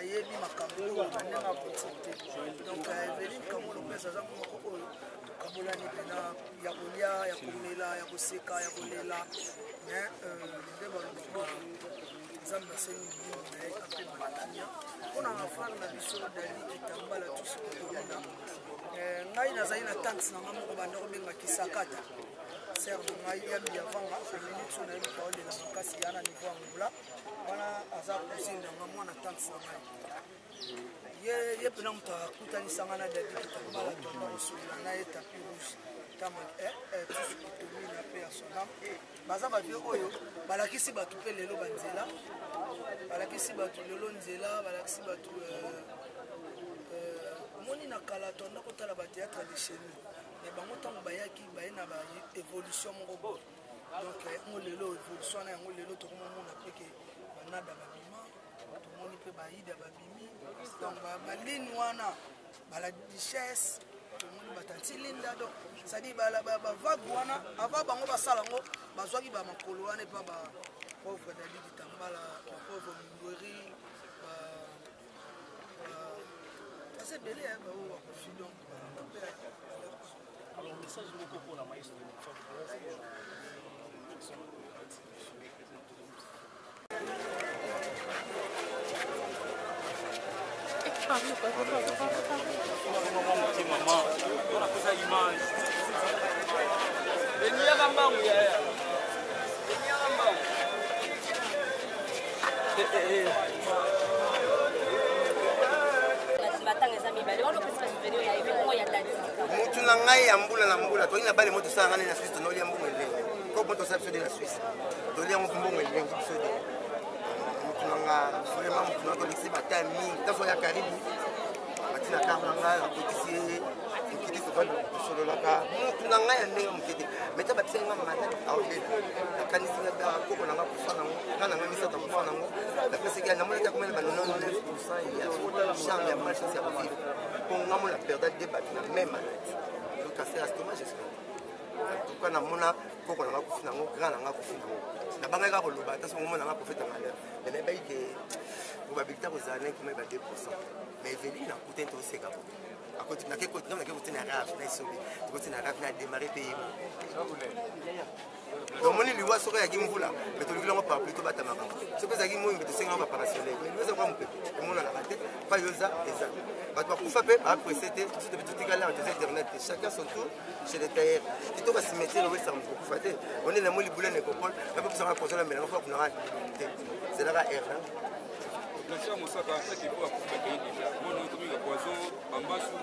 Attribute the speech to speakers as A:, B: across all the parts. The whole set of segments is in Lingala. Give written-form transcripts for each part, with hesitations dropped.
A: Ayebi makambo oyo na ndenge ya politique te. Donc Eveline Kamo Lopez aza moko oyo tokabolani mpena ya kolia, ya komela, ya koseka, ya kolela. Mais nde balobaka Nzambe asengi molimo na ye apema na kimia. Mpo na frère na biso Dali Kitambala tusi kotomina, ngai nazali na tante na ngai moko banda kobenga Kisakata, sœur na ngai ya Mbiavanga, na minute oyo nayebi kaolela makasi ya na niveau ya Angola wana, aza cousine na ngai, mwana tante na ngai. Ye mpena moto akutanisanga na Dadi Kitambala, toanda kosolola na ye tapis rouge ntango tusu kotomina mpe ya sonam. Baza bavie oyo balakisi bato mpe lelo banzela, balakisi bato lelo nzela, balakisi bato. Omoni na kala toanda kotala bathéâtre de chez nous, mais bango ntango bayaki, baye na baévolution moko boye. Donc yango lelo évolution wana, yango lelo tokomomona mpe ke banada babima, tomoni mpe baida babimi. Donc baline wana, bala duchesse, tomoni batanti Linda. Donc c'est-à-dire bavague wana, avant bango basala yango, bazwaki bamakolo wana epa bapauvre Dadi Kitambala, bapauvre Mingweri, baza ebele baoyo bakofi. Donc mpe
B: Alors, message moko mpona maestro.
C: Beniyaka mbangu yaya, beniyaka mbangu.
D: Matanga eza mibale wana, opesi basouvenir ya evengo ya Dadi.
E: Mutu na ngai ya mbula na mbula, toyei na bale mo tosala ngai na Suisse, tonolia mbongo elengi ko mo tosala biso de na Suisse, tolia yango mbongo elengi biso de. Mutu na nga vraiment, mutu na tolekisi bata mingi. Ntanso ya karibu batina kar na ngai, nakotisi ye, tokiti, tovandi, tosololaka. Mutu na ngai ya ndenge moke te, mai ta batisaki nga maladi, aolela. Nakanisi nga koko na nga kufa nango, nga na nga misato akufa nango. Napesaki, namonaki akomela ba 99 pourcent ya charme ya malchance ya kovivre, mpo nga mona perda de bato na même maladie, le cancer ya stomac, j'espère. En tout cas namona koko na nga kufi nango, grand na nga kufi nango. Nabangaki kaka koloba ata soki omona nga prophète ya malheur, mais nayebaki ke probabilité kozala na ekoma ba 2 pourcent. Mais Eveline nakutani, toseka bo nake koti na rave na esobe, tokoti na rave na démarre mpe ye moko. Tomoni liwa soki ayaki mvula, me toluki yango parapluie, tobatamaka. Soki ezalaki moi, mpe tosengi yango baparasolaire. Mais liwa ezalaka mopepe, emonanaka te. Pa yo eza bato bakufa mpe bapresse te. Biso tope totikali awa, toza éternel te. Chacun son tour chez le tailleur. Kitoko cimetière owesaka moto kokufa te. Onde na moi libula na ekopole, bapesaka poison na melanga, fa kunaka te, zelaka air.
F: Blanchard Mosaka, atake po akufa bakei déjà, mwana oyo tobenga poison bambasu,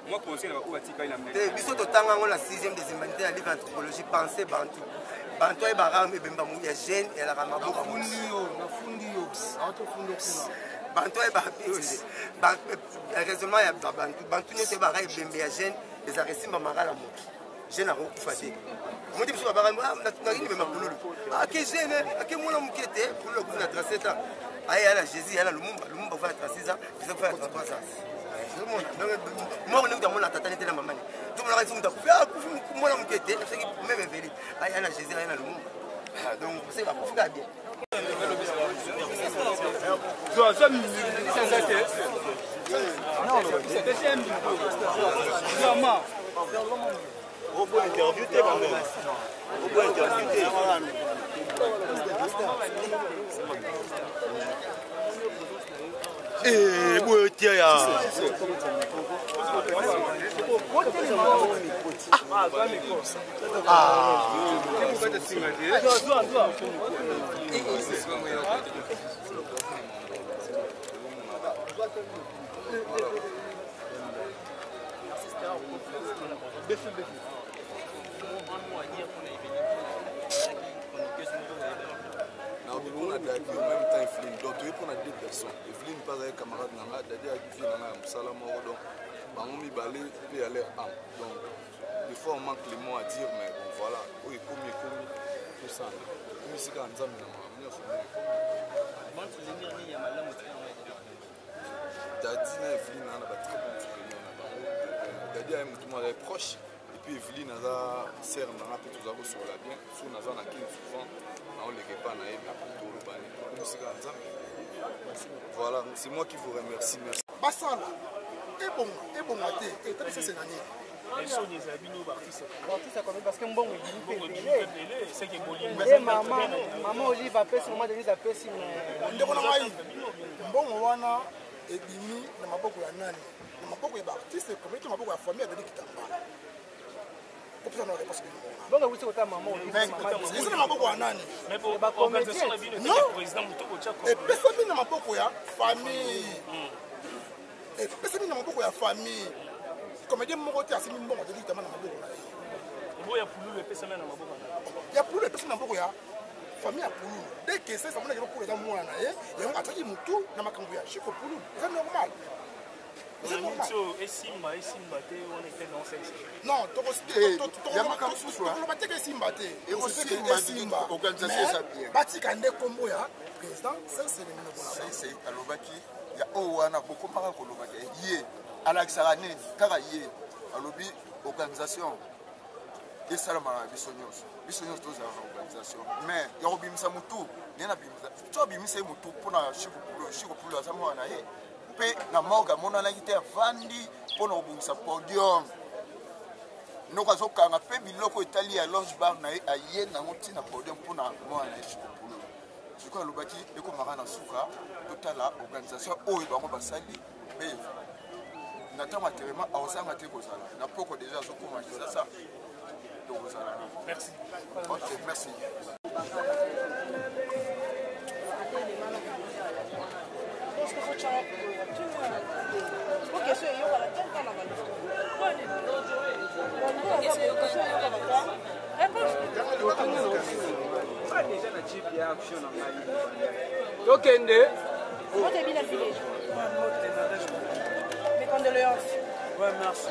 F: mwa conseil na baoyo batikali na
E: te. Biso totanga yango na 6e des humanités na livre anthropologie pensée bantu. Bantu ayebaka ebemba ya jeune elaka maboko. Bantu ayebaka biologie, raisonnement ya babantu. Bantu nyonso eyebaka ebembe ya jeune ezalaka esimba makala. Motu jeune akokufa te. Omoti biso babaka nakini mema pululu ake jeune, ake mwana moke te. Pululu akufi na 37 ans, aye ya na Jésus, ya na Lumumba. Lumumba akufa na 36 ans, Jésus akufa na 33 ans. Moko ndenge tamona tata nete na mama ne, tomonaka ti moto akufi, akufi mwana moke te. Soki même eveli aya na Jésus, aya na Lumumba, donc se bakufi kaka bien.
F: Zwa zwa eza te. Zwa
E: Obo interview te quand même. Obo interview te. Eh, boyo tia ya. Ah.
G: Naobi mpona Dadi, en même temps Eveline. Donc toye mpona deux personnes. Eveline mpe azalaki camarade na nga, Dadi ayaki vie na nga ya mosala moko. Donc bango mibale mpe ya leur âme. Donc des fois on manque les mots à dire, mais bon, voilà, oyo ekomi ekomi, tosala ekomi sika ya Nzambe na makambo nyonso ndenge ekomi. Dadi na Eveline aza na ba très bon souvenir na bango. Dadi aye motu moko azali proche, et puis Eveline aza sere na nga mpe toza kosolola bien. So naza na Kine, souvent naoleka epa na ye, mais tolobani, ekomi sika ya Nzambe. Voilà, c'est moi qui vous remercie. Merci.
H: Basala ebonga ebonga te etali sese na nini?
B: Soni ezala bino baartiste.
A: Artiste akomi parce que mbongo ebimi
B: mpe
A: ebele.
B: Seke bolingo.
A: Ye mama, mama Olive apesi, mama Denise apesi.
H: Ndeko na ngai, mbongo wana ebimi na maboko ya nani? Na maboko ya baartiste ekomi to maboko ya famille ya Dadi Kitambala? Kopesa na réponse bino.
A: Bongo ewuti kota mama Olive, mama Denise.
H: Eza na maboko ya nani?
B: Organisation na bino
H: Non.
B: président moto otya.
H: Epesami na maboko ya famille, epesami na maboko ya famille. Comédien moko te asimbi mbongo Dadi Kitambala na maboko na ye.
B: Oyo ya Pululu epesami na maboko
H: ya Pululu, epesami na maboko ya famille ya Pululu. Dès que sesa amonaki Pululu eza mwana na ye, yango atiaki motu na makambo ya Chiko Pululu. Eza normal, eza normal.
B: Oyo esimba esimba te wana ete non sexe.
H: Non,
I: Ya makambo mosusu,
H: tokoloba te ke esimba te.
I: Ekosimba,
H: esimba.
I: Organisation eza bien.
H: Batika nde kombo ya président Sesele minoko na bango.
I: Sese alobaki ya oyo wana bokomaka kolobaka ye alakisaka nini kaka ye alobi organisation esalamaka na biso nyonso, biso nyonso tozalaka na organisation, mais ya kobimisa motu nde nabimisa to abimisa ye motu mpona Chiko Pulu. Chiko Pulu aza mwana na ye mpe na morgue amonanaki te, avandi mpona kobongisa podium noko azokanga mpe biloko etali ya loge bar na ye, aye nango ntina podium mpona mwana na ye Chiko Pulu. Sikoyo alobaki ekomaka na suka, totala organisation oyo bango basali mpe na ntango atelema akozanga te kozala na poko deja azokoma Kisasa, tokozala.
B: Merci.
I: Ok, merci.
A: Pense que faut tshanga po question eyokana te ntango na question eyokana te.
C: Déjà na jeep ya action na ngai tokende.
D: Mbote bina village. Mes condoléances.
C: Ouais, merci.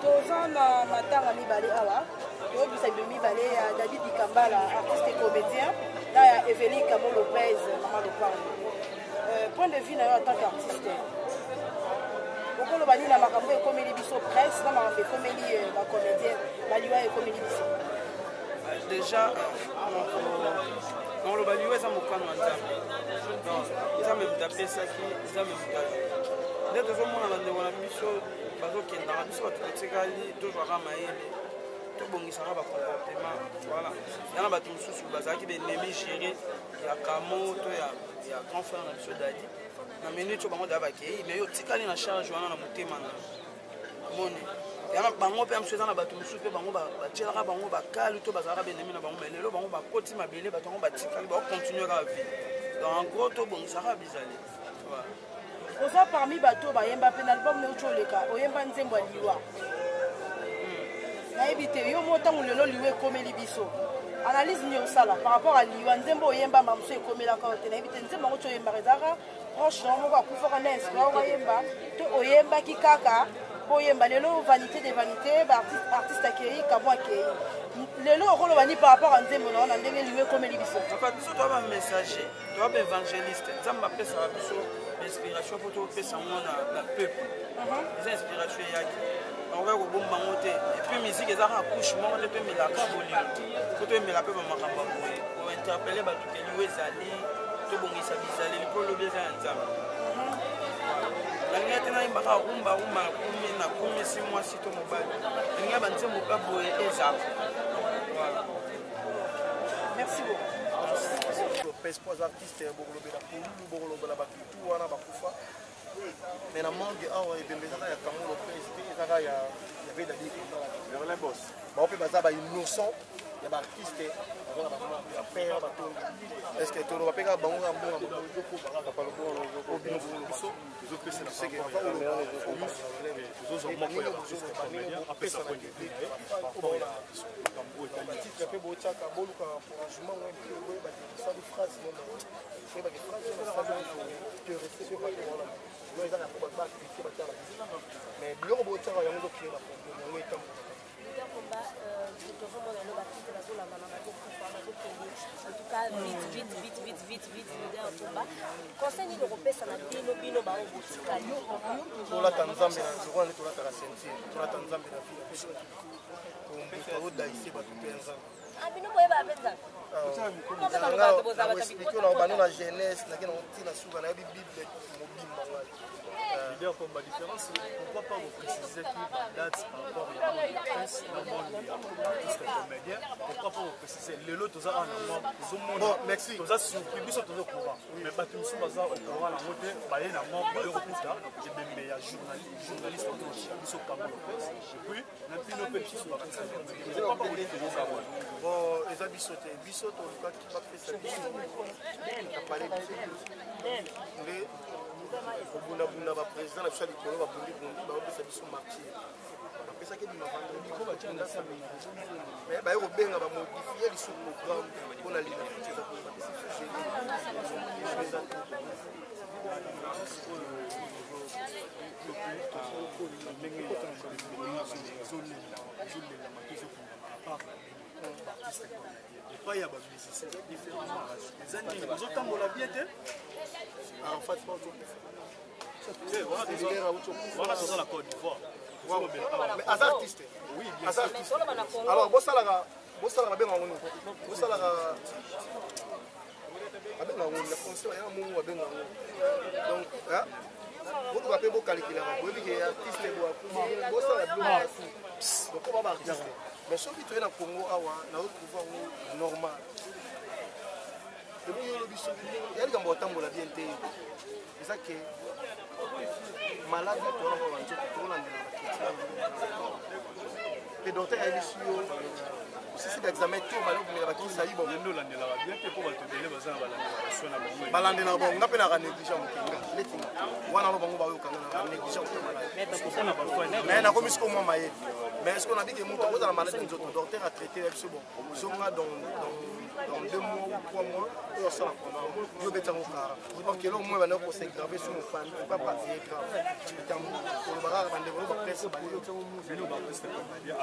D: Toza na matanga mibale awa, toyebisa bino mibale ya David Dikambala, artiste et comédien, na ya Eveline Kamo Lopez, mama lopango. Point de vue na yo en tant qu'artiste, okoloba nini na makambo ekomeli biso presse, na makambo ekomeli bacomédien, baliwa ekomeli biso?
C: Déjà nakoloba liwa eza mokano ya Nzambe. Donc Nzambe moto apesaki, Nzambe moto azwi. Nde tozomona bandeko na biso bazokendaka, biso bato totikali tozwaka mayele, tobongisaka bacomportement. Voilà, ya na bato mosusu bazalaki baennemi géré ya Kamo to ya grand frère na biso Dadi. Na minute oyo bango daya bakei, mais yo otikali na charge wana na motema na moni yana bango. Mpe mosusu eza na bato mosusu mpe bango batielaka bango bakali to bazalaka baennemi na bango, mais lelo bango bakoti mabele, bato yango batikali bakocontinue kaka vie. Donc en gros tobongisaka bizali. Voilà.
D: Oza parmi bato bayemba mpe na album neuti oleka, oyemba nzembo ya liwa. Nayebi te yo mo ntango lelo liwa ekomeli biso, analyse nini osala par rapport à liwa? Nzembo oyemba ma mosu ekomelaka yo te. Nayebi te nzembo yango ti oyembaka ezalaka proche na yo moko akufaka na inspira oyemba, to oyembaki kaka mpo oyemba. Lelo vanité de vanité, baartiste artiste akei, Kamo akei lelo, okoloba nini par rapport à nzembo na yo na ndenge liwa ekomeli biso?
C: Papa, biso toa bamessager, toa baévangéliste. Nzambe apesaka biso inspiration mpo topesa yango na peuple. Eza inspiration eyaki, bakoki kobomba yango te. Et puis musique eza kaka couche moko te, toemelaka bolingo po toemela mpe bamakambo ya boye, kointerpeller bato ke liwa ezali, tobongisa bizaleli mpo lobi eza ya Nzambe. Nalingai te nayembaka rumba rumba, nakumi nakumisi mwasi to mobali. Nalingai banzembo mpe boye ezala. Voilà.
D: Merci beaucoup.
J: Lopez po aza artiste, bokolobela Pululu, bokolobela bato tu wana bakufa, mais na morgue awa ebembe ezaka ya Kamo Lopez te, ezaka ya Vedadi. Bango mpe baza bainnocent ya baartiste, baza na bamorgue ya père batongi. Est ce que toloba mpe kaka bango kaka mbongo? Bino
G: biso tozopesela tozozwa moko ya baartiste comédien apesa point de vue na ye par rapport ya makambo oyo etali.
J: Titre mpe botiaka, boluka encouragement ngo mpe boyebaki osali phrase no, boyebaki phrase oyo osali te reste sur bato wana no ezaka mpo bato bacritiquer, batia ba, mais biloko botiaka yango ezocréer baproblème, yango etambolaka.
D: Leader Combat, tozomona lelo baartiste bazolandana, bazokufa, bazokende, en tout cas vite vite vite vite vite vite. Leader Combat, conseil nini okopesa na bino, bino bango botikali?
J: Tolata Nzambe na lokola nde tolataka ceinture, tolata Nzambe na vie na biso, todaise bato mpe ya Nzambe.
E: Explique na bano na jeunesse, nake na ntina suka, nayebi Bible mobimba ngai.
B: Leader, comme la différence, pourquoi pas vous préciser qui la date par rapport à la presse, dans le monde artiste comédien, pourquoi pas vous préciser lelo toza awa na mwa tozomona?
E: Bon, merci.
B: Toza surpris, biso toza au courant, mais bato mosusu baza au courant nango te. Baye na mwa baye kokuta ebembe ya journaliste ya biso Kamo Lopez, et puis na bino mpe lisusu baartiste comédien. Pourquoi pas kodifference wana?
E: Bon, eza biso te. Biso tolukaki bapesa biso na pale biso nde kobundabunda. Baprésident na biso ya likolo babundibundi, baopesa biso martyr, bapesaki bima vendredi po batunda samedi, mais baye kobenga, bamodifie lisusu programme mpona lina futi. Eza boye, bapesi biso jeudi, eza te.
B: Ndenge ezolelama te, ezokundama à part baartiste comédien, epai ya bamusicien eza différent. Eza nini? Bozotambola bien te.
E: En fait,
B: wana toza na Côte d'Ivoire.
E: Mais aza artiste.
B: Oui, bien.
E: Aza artiste. Alors bosalaka, bosalaka, babenga yango nini? Bosalaka, babenga yango na français ya mongo, babenga yango. Donc boluka mpe bokalikilaka, boyebi ke artiste bosala biloko lokola baartiste. Mais soki toye na Congo awa, naotrouve yango normal. Ebongi olobi soki ya likambo kotambola bien te, eza ke maladi towana banzoto, tokolandela batraitement mpe docteur ayebisi yo osisi baexamen to bali okomela bakisi ayi. Bon.
B: Yende olandelaka bien te, mpo bato ebele baza na balandelaka soin na bango.
E: Balandelaka bango, nga mpe naka négligent moke. Nga neti nga wana alo bango bayokanga naka négligent moke maladi, mais nakomi sikoyo mwa mayele. Mais sikoyo nabiki moto akozala maladi nzoto, docteur atraité ya biso, bon, zonga dans 2 mois ou 3 mois oyo osala yo obetango kara. Ok, eloko moi banda kose grave sur mofandi, pourquoi pas? Eye grave, kolobaka kaka bandeko no bapresse.
B: Bino baartiste comédien.